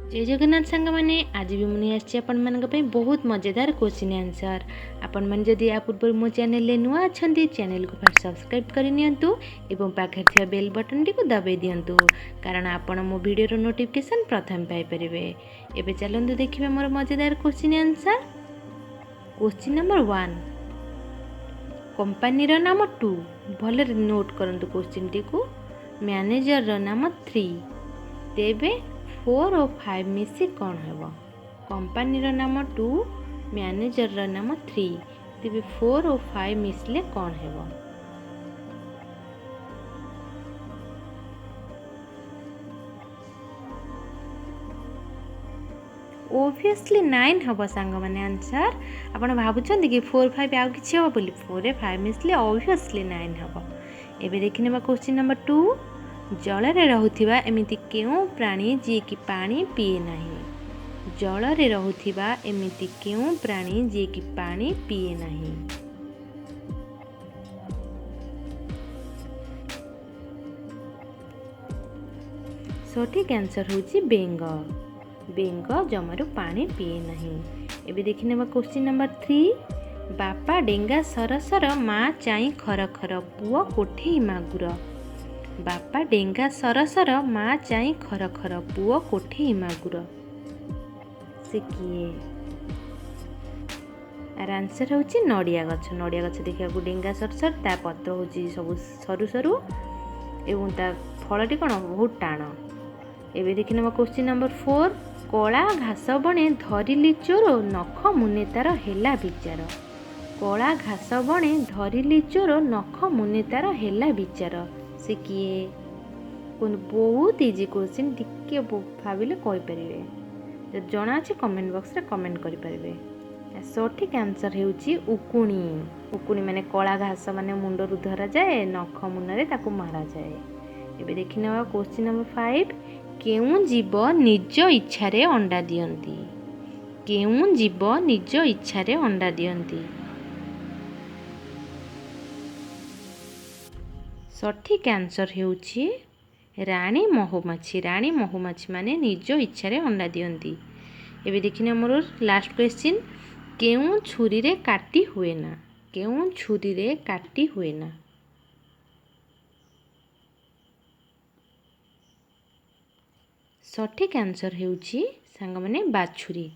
ଜୟ ଜଗନ୍ନାଥ ସାଙ୍ଗମାନେ, ଆଜି ବି ମୁଁ ନେଇ ଆସିଛି ଆପଣମାନଙ୍କ ପାଇଁ ବହୁତ ମଜାଦାର କୋଶ୍ଚିନ୍ ଆନ୍ସର୍। ଆପଣମାନେ ଯଦି ୟା ପୂର୍ବରୁ ମୋ ଚ୍ୟାନେଲରେ ନୂଆ ଅଛନ୍ତି, ଚ୍ୟାନେଲକୁ ଫାଷ୍ଟ ସବସ୍କ୍ରାଇବ୍ କରିନିଅନ୍ତୁ ଏବଂ ପାଖରେ ଥିବା ବେଲ୍ ବଟନ୍ଟିକୁ ଦବାଇ ଦିଅନ୍ତୁ, କାରଣ ଆପଣ ମୋ ଭିଡ଼ିଓର ନୋଟିଫିକେସନ୍ ପ୍ରଥମେ ପାଇପାରିବେ। ଏବେ ଚାଲନ୍ତୁ ଦେଖିବା ମୋର ମଜାଦାର କୋଶ୍ଚିନ୍ ଆନ୍ସର୍। କୋଶ୍ଚିନ୍ ନମ୍ବର 1, କମ୍ପାନୀର ନାମ 2। ଭଲରେ ନୋଟ୍ କରନ୍ତୁ କୋଶ୍ଚିନ୍ଟିକୁ। ମ୍ୟାନେଜରର ନାମ 3। ତେବେ 4 ଓ 5 ମିଶି କ'ଣ ହେବ? କମ୍ପାନୀର ନାମ 2, ମ୍ୟାନେଜରର ନାମ 3। ତେବେ 4 ଓ 5 ମିଶିଲେ କ'ଣ ହେବ? ଓଭିୟସଲି 9 ହେବ ସାଙ୍ଗମାନେ ଆନ୍ସର୍। ଆପଣ ଭାବୁଛନ୍ତି କି 4 5 ଆଉ କିଛି ହେବ ବୋଲି? 4ରେ 5 ମିଶିଲେ ଓଭିୟସଲି 9 ହେବ। ଏବେ ଦେଖିନେବା କୋଶ୍ଚିନ୍ ନମ୍ବର 2। ଜଳରେ ରହୁଥିବା ଏମିତି କେଉଁ ପ୍ରାଣୀ ଯିଏକି ପାଣି ପିଏ ନାହିଁ? ଜଳରେ ରହୁଥିବା ଏମିତି କେଉଁ ପ୍ରାଣୀ ଯିଏକି ପାଣି ପିଏ ନାହିଁ? ସଠିକ୍ ଆନ୍ସର୍ ହେଉଛି ବେଙ୍ଗ। ବେଙ୍ଗ ଜମାରୁ ପାଣି ପିଏ ନାହିଁ। ଏବେ ଦେଖିନେବା କୋଶ୍ଚିନ୍ ନମ୍ବର 3। ବାପା ଡେଙ୍ଗା ସରସର, ମା ଚାଇଁ ଖର ଖର, ପୁଅ କୋଠେଇ ମାଗୁର। ବାପା ଡେଙ୍ଗା ସରସର, ମା ଚାଇଁ ଖର ଖର, ପୁଅ କୋଠେଇ ମାଗୁର, ସେ କିଏ? ଆର ଆନ୍ସର୍ ହେଉଛି ନଡ଼ିଆ ଗଛ। ନଡ଼ିଆ ଗଛ ଦେଖିବାକୁ ଡେଙ୍ଗା ସରସର, ତା ପତ୍ର ହେଉଛି ସବୁ ସରୁ ସରୁ ଏବଂ ତା ଫଳଟି କ'ଣ ବହୁତ ଟାଣ। ଏବେ ଦେଖିନେବା କୋଶ୍ଚିନ୍ ନମ୍ବର 4। କଳା ଘାସ ବଣେ ଧରିଲି ଚୋର, ନଖ ମୁନେ ତାର ହେଲା ବିଚାର। କଳା ଘାସ ବଣେ ଧରିଲି ଚୋର, ନଖ ମୁନେ ତାର ହେଲା ବିଚାର, ସେ କିଏ? କୁହନ୍ତୁ। ବହୁତ ଇଜି କୋଶ୍ଚିନ୍, ଟିକେ ଭାବିଲେ କହିପାରିବେ। ଯଦି ଜଣା ଅଛି, କମେଣ୍ଟ ବକ୍ସରେ କମେଣ୍ଟ କରିପାରିବେ। ସଠିକ୍ ଆନ୍ସର୍ ହେଉଛି ଉକୁଣି। ଉକୁଣି ମାନେ କଳା ଘାସ ମାନେ ମୁଣ୍ଡରୁ ଧରାଯାଏ, ନଖ ମୁନରେ ତାକୁ ମରାଯାଏ। ଏବେ ଦେଖିନେବା କୋଶ୍ଚିନ୍ ନମ୍ବର 5। କେଉଁ ଜୀବ ନିଜ ଇଚ୍ଛାରେ ଅଣ୍ଡା ଦିଅନ୍ତି? କେଉଁ ଜୀବ ନିଜ ଇଚ୍ଛାରେ ଅଣ୍ଡା ଦିଅନ୍ତି? ସଠିକ୍ ଆନ୍ସର୍ ହେଉଛି ରାଣୀ ମହୁମାଛି। ରାଣୀ ମହୁମାଛି ମାନେ ନିଜ ଇଚ୍ଛାରେ ଅଣ୍ଡା ଦିଅନ୍ତି। ଏବେ ଦେଖିନେ ମୋର ଲାଷ୍ଟ କ୍ୱେଶ୍ଚିନ୍। କେଉଁ ଛୁରୀରେ କାଟି ହୁଏ ନା? କେଉଁ ଛୁରୀରେ କାଟି ହୁଏ ନା? ସଠିକ୍ ଆନ୍ସର୍ ହେଉଛି ସାଙ୍ଗମାନେ ବାଛୁରୀ।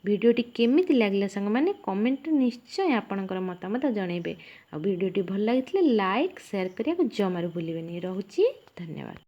ଭିଡ଼ିଓଟି କେମିତି ଲାଗିଲା ସାଙ୍ଗମାନେ, କମେଣ୍ଟରେ ନିଶ୍ଚୟ ଆପଣଙ୍କର ମତାମତ ଜଣାଇବେ। ଆଉ ଭିଡ଼ିଓଟି ଭଲ ଲାଗିଥିଲେ ଲାଇକ୍, ସେୟାର କରିବାକୁ ଜମାରୁ ଭୁଲିବେନି। ରହୁଛି, ଧନ୍ୟବାଦ।